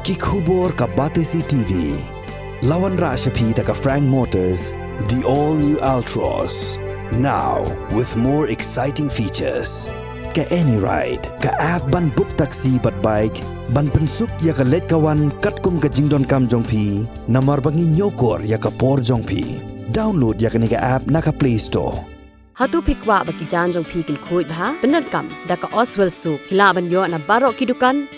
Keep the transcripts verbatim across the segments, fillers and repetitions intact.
Ki khubor ka Batesi T V. La wanrah sha phi da ka Frank Motors, the all new Altroz. Now with more exciting features. Ka AnyRide, ka app ban book taxi bad bike, ban pynsuk ïa ka leit ka wan katkum ka jingdonkam jong phi, namar ba ngi ñiewkor ïa ka por jong phi. Download ïa kane ka app na ka Play Store. Hato phi kwah ba ki jaiñ jong phi kin khuid bha? Pyndonkam da ka Oswell Soap, phi lah ban ïoh na baroh ki dukan.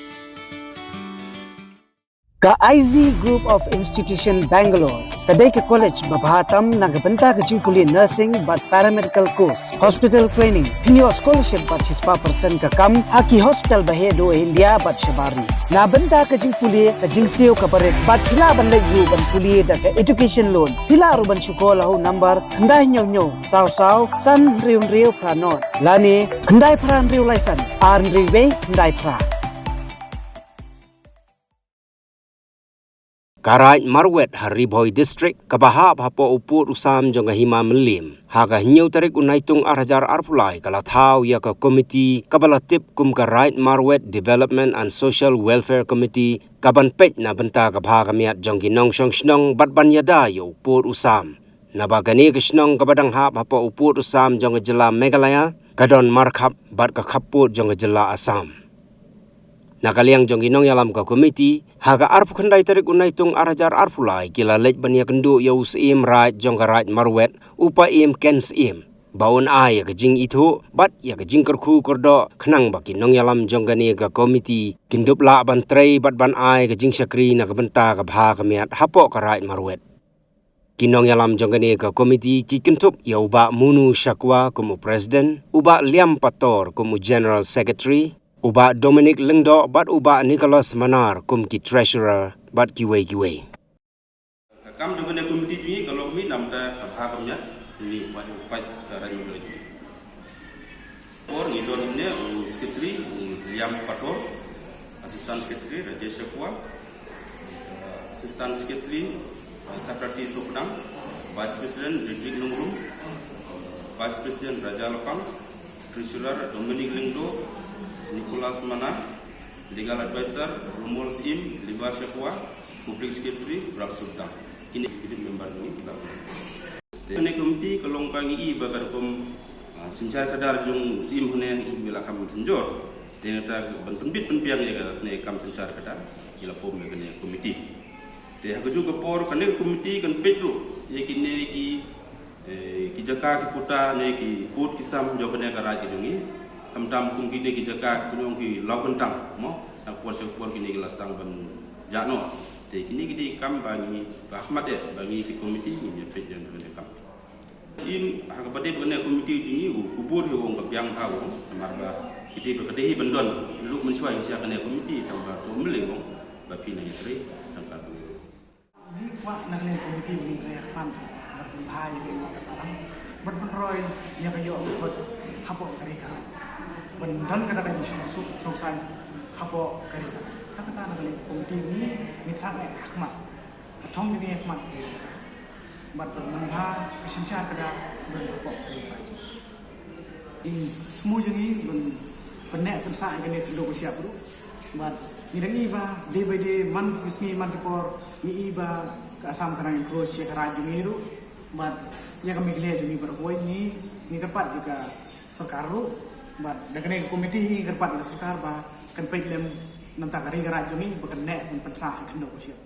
Ka I Z Group of Institution Bangalore ka dei ka college ba bha tam na ka bynta ka jingpule nursing bad paramedical course, hospital training, pynïoh scholarship bad shispah percent ka kam ha ki hospital ba heh duh India bad shabar ri. Na bynta ka jingpule, ka jingsiew kaba rit bad phi lah ban leit ruh ban pule da ka education loan. Phi lah ruh ban shu call ha u number khyndai hynñiew hynñiew saw saw san hynriew hynriew phra nod lane khyndai phra hynriew lai san ar hynriew wei khyndai phra. Ka Raid Marwet ha Ri Bhoi District kaba hap hapoh u pud u sam jong ka Hima Mylliem, ha ka hynñiew tarik u Naitung ar hajar arphew lai ka la thaw ïa ka komiti kaba la tip kum ka Raid Marwet Development and Social Welfare Committee, kaban peit na bynta ka bha ka miat jong ki nongshong shnong bad ban ïada ïa u pud u sam. Naba kane ka shnong kaba dang hap hapoh u pud u sam jong ka jylla Meghalaya, ka don markhap bad ka khappud jong ka jylla Assam. Na ka liang jong ki nongïalam ka komiti, ha ka arphew khyndai tarik u Naitung ar hajar arphew lai ki la leit ban ïakynduh ïa u Syiem Raid jong ka Raid Marwet, u Paiem Ken Syiem, ba un ai ïa ka jingithuh bad ïa ka jingkyrkhu kyrdoh khnang ba ki nongïalam jong kane ka komiti kin dup lah ban trei bad ban ai ka jingshakri na ka bynta ka bha ka miat hapoh ka Raid Marwet. Ki nongïalam jong kane ka komiti ki kynthup ïa u Bah Munu Shakwa kum u president, u Bah Liam Pator kum u general secretary, u Bah Dominic Lyngdoh bad u Bah Nicholas Manar kum ki treasurer bad kiwei kiwei. Ka kam jong kane ka komiti jong ngi ka long mih namar ka bha ka miat jong ngi, u paid, u paid ka Raid Marwet jong ngi. Por ngi don ne u secretary, u Liam Pator, assistant secretary Rajesh Shakwa, uh, assistant secretary, uh, Sakrati Sopdang, vice president Ridrik Nongrum, vice president Raja Lapang, treasurer Dominic Lyngdoh, Nicholas Manar, legal advisor Rumol Syiem, Libar Shakwa, public secretary Brap Sopdang. Kine ki member ngi ba. Te kane ka komiti ka long ba ngi i ba ka rukom, ah, synshar khadar jong u Syiem hangne ngi i ba la kham synjor. Te nangta ban pynbit pynbiang ïa kane ka kam synshar khadar ngi la form ïa kane ka komiti. Te ha kajuh ka por kane ka komiti kan peit ruh ïa kine ki, eh, ki jaka ki puta ne ki pud ki sam jong kane ka raid ka jong ngi. Khamtam kum kine ki jaka ki jong ki law kyntang mo. Na por sha por kine ki la sdang ban jah noh. Te kine ki dei ki kam ba ngi ba ha khmat eh ba ngi ki komiti ngin ïa peit ïa kane ka kam. Im ha kaba dei ba kane ka komiti jong ngi u kubur hi u ong ka biang bha u ong namar ba ki dei ba ka dei hi ban don lut mynshuwa ïa kane ka komiti tang ba to mlei u ong ba phi nang ïatrei tang ka bang. Ngi kwah na kane ka komiti ba ngin trei ha khmat bad pynbha ïa ka ïoh ka sahlang bad pynroi ïa ka ïoh ka vote hapoh ka ri ka raid. Ban don kata ka jingshongsuk shongsaiñ hapoh ka ri ka raid. Tang kata na kane ka komiti ngi ngi thrang eh ha khmat. Ka thong jong ngi ha khmat ka dei kata. Bad ban nang bha ka synshar khadar ban hapoh ka ri ka raid. Jingthmu jong ngi ban pynneh pynsah ïa kane ka khyndew ka shyiap ruh. Bad ngi dang i ba day by day, man ki sngi man ki por, ngi i ba ka Assam ka nang encroach ïa ka raid jong ngi ruh. Bad ïa ka Meghalaya jong ngi baroh kawei ngi, ngi kyrpad ïa ka sorkar ruh. Bad da kane ka komiti ngi kyrpad ïa ka sorkar ba kan peit lem na bynta ka ri ka raid jong ngi ba kan neh ban pynsah ïa ka khyndew ka shyiap.